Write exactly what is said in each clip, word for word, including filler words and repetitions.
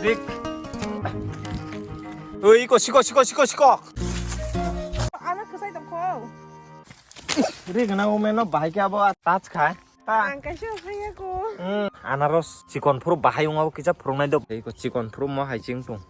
Tik. Ui, iko, siko, siko, siko, siko. Ano kwsai tongkho. Ri gana umeno bahai khe abo touch khai. Ta. Ang kaisa phaiya ko. Hmm, anaros chikon phuru bahai wngo kisa phurungnai do. Iko chikon phuru mo hai ching tung.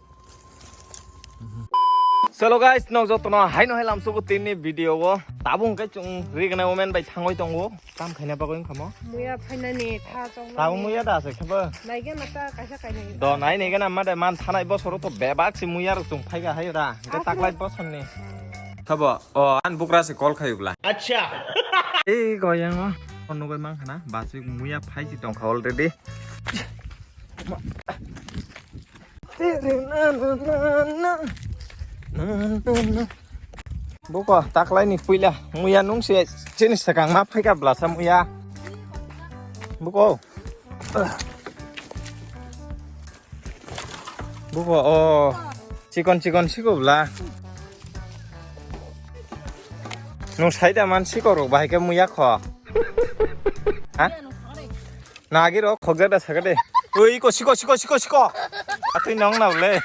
Hello guys, nok jotono haino hai lamsugo tini video o. Tabuk hwnkhe chwng ri gana women bai thangwi tongo. Kam khaina bagwi wngkha mo. Muya phainani tha chong. Tabuk muya da se khabo. Naigena ta kaisa kainai. Do nai naigena ma de man thanai bosoro to bebak se muya rok chwng phaiga hai da. Hwnkhe taklai bosonni. Khabo. O, an bukra se call khayuk la. Acha. Ei goyang o. Kon nugui mang khana. Bachwi muya phai si tong kha already. Buko taklai ni puila muya nung se chini sakang ma phai ka blasa muya. Buko. Bubo o chikon chikon siko bla. Nung saida man siko rok bahai khe muya kho. Ha? Nagi rok khokjak da sakade. Ui ko siko siko siko siko. Atui nong na bole.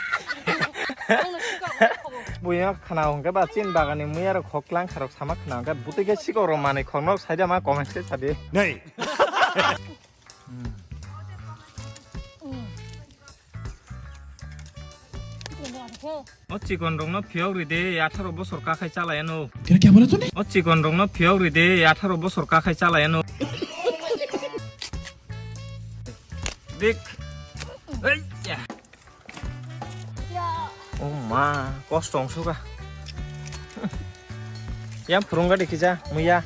Buya khana hongke ba chin bagani muya rok khoklang kharok sama khana hongke butike siko rok manui khokno saida ma comment khe sadi. Nei. O chikon rokno phiyok ri de, atharo bosor kakhai chalai ano. Kira kya bola tune? O chikon rokno phiyok ri de, atharo bosor kakhai chalai ano. Dik. Ei, ya. O ma, kosto wng suka. Yang phurung gadi kisa, muya.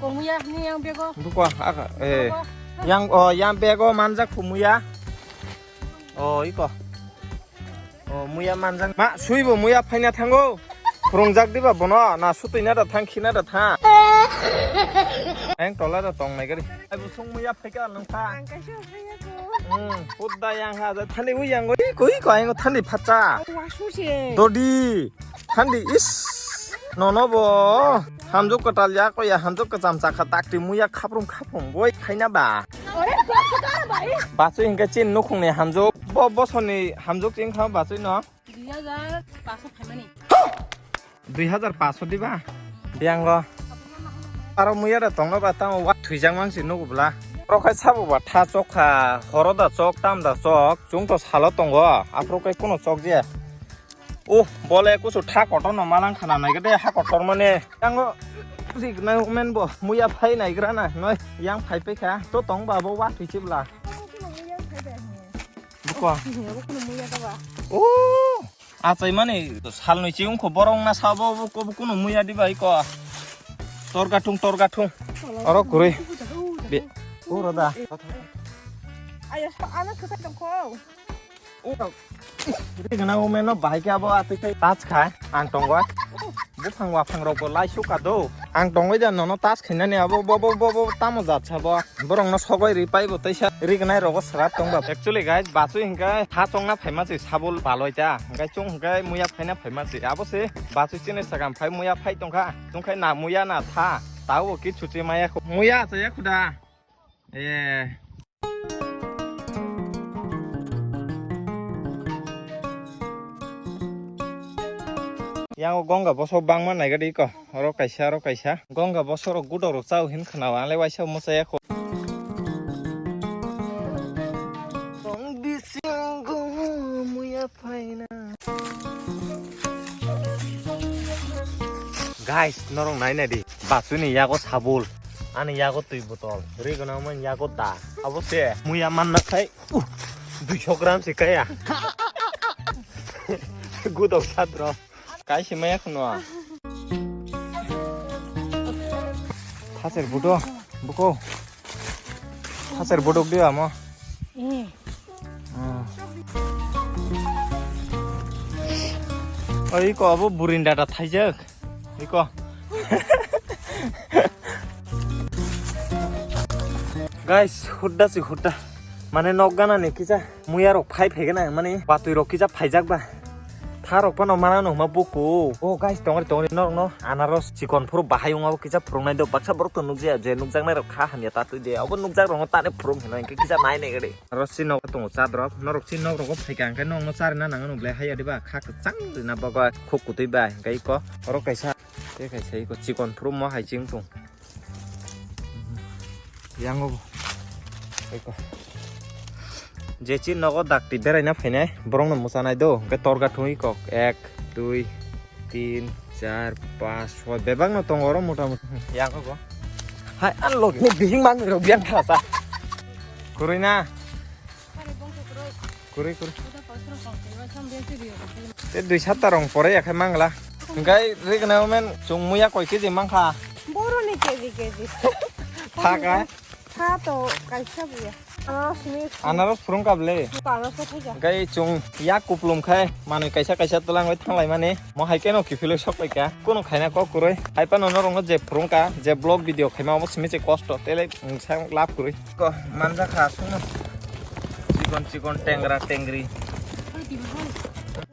Ko muya, ni yang bego. Buko, aka, eh. Bego. Yang, oh, yang bego manjak phu muya. Oh, iko. Oh, muya manjak. Ma, sui bo muya phaina thango. Phurung jak diba bono, na sutui na da thang, khina da thang. Yang tola da tong nai gadi. Ai, busung muya phaika nang kha. Ang kaisa phaiya ko. Hmm, pudda yang ha, ja thani ui yang ui, koi ko ang thani phacha. Wa su se. Dodi, thani is. Nono bo. Hamjok kwtal ya, ko ya hamjok kwcham cha kha, takti muya khaprum khaprum boi khaina ba. Ore, bas ka bai. Bachu hingke chin nukhung ni hamjok, bo bosoni hamjok ching kha bachu no. Dui hajar paso phaimani. Dui hajar paso diba? Biang lo. Aro muya da tongno ba tamo wa thwijak mang si nugu bla. Oro khai sabo ba tha chok kha, horo da chok, tam da chok, chung to salo tongo, aphuru kai kuno chok je. Oh, bole kusu tha kotor no malang khana nai gede ha kotor mane. Yango zik na men bo muya phai nai gra na noi yang phai pe kha to tong ba bo wa thwi chibla. Buko. Oh. Achai mani sal noi chi ungkho borong na sabo bo ko kuno muya di bai ko. Torga thung torga thung. Oro kurui. Be. Uro da. Ayo ana khasa tong kho. Ri gana umeno bahai khe abo atwi tei touch kha ang tongo. Buphang waphang rok bo lai suka do. Ang tongoi da nono touch khainani abo bo bo bo bo tamo jat sabo. Borok no sogoi ri paibo teisa ri gnai rogo srat tongba. Actually guys, bachu hingke ha chongna phaima se sabul baloi ta. Hingke chung hingke muya phaina phaima se. Abo se bachu chini sakam phai muya phai tongkha. Tongkhai na muya na tha. Tao ki chuchi maya kho. Muya chaya khuda. Eh. Yang o gongga bosok bangma naigadi ko. Oro kaisa, oro kaisa. Gongga bosok rok gudok rok chao hin khna, ang le waisa muchaya kho. Tong bisingo muya phaina. Guys, norok nai nai di. Bachuni yago sabul. Ani yago twi botol. Ri gwnang man yago da. Abo se muya manna khai. Uh, duiso gram se kaya. Gudok sadro. Kai se maya khno. Thaser budo. Buko. Thaser budok di amo. Eh. Hmm. Oi ko abo burinda da thaijak. Iko. Guys, hudda si hudda. Mane nok gana ni kisa muya rok phai phai gana mane batwi rok kisa phaijak ba. Kha rok phano mana no huma buku. O guys, tongri tongri norok no anaros chikon phuru bahai wngma bo kisa phurung nai do. Baksa borok to nukjaya je nukjaknai rok kha hamya ta twi de. Obo nukjak rok no tani phurung hino hinkhe kisa nai nai gari. Aro si nok tongo chadrok, norok si nok rogo phaikha hwnkhe nokno charina nangno ble haiya diba kha kwchang rina bagwi khuk kwtwi bai hwnkhe iko oro kaisa tei kaisa iko chikon phuru mo hai ching tung. Yango bo iko je chi nogo dakti beraina phainai borokno mwchanai do hwnkhe torga thung iko ek dui tin char pas soi bebak no tongo oro mota moti yango bo hai an logi ni bihing mang rok biang kha sa kurui na. Kurui, kurui. Te dui satta rong pore ya khai mangla. Hingkai rigna men chung muya koi kiji mangkha. Boroni keji keji. Thaka. Tha to kaisa buya. Anaros ni. Anaros phurung kable. Anaros ko thaja. Hingkai chung ya kuplum khai manui kaisa kaisa twlang bai thanglai mani. Mo hai keno kiphilwi sok paikha. Kuno khaina kok kwrwi. Hai phano norokno je phurungkha, je vlog video khaima omo simi se kosto. Tele wngsa lab kwrwi. Ko manja kha aswkno. Chikon chikon tengra tengri.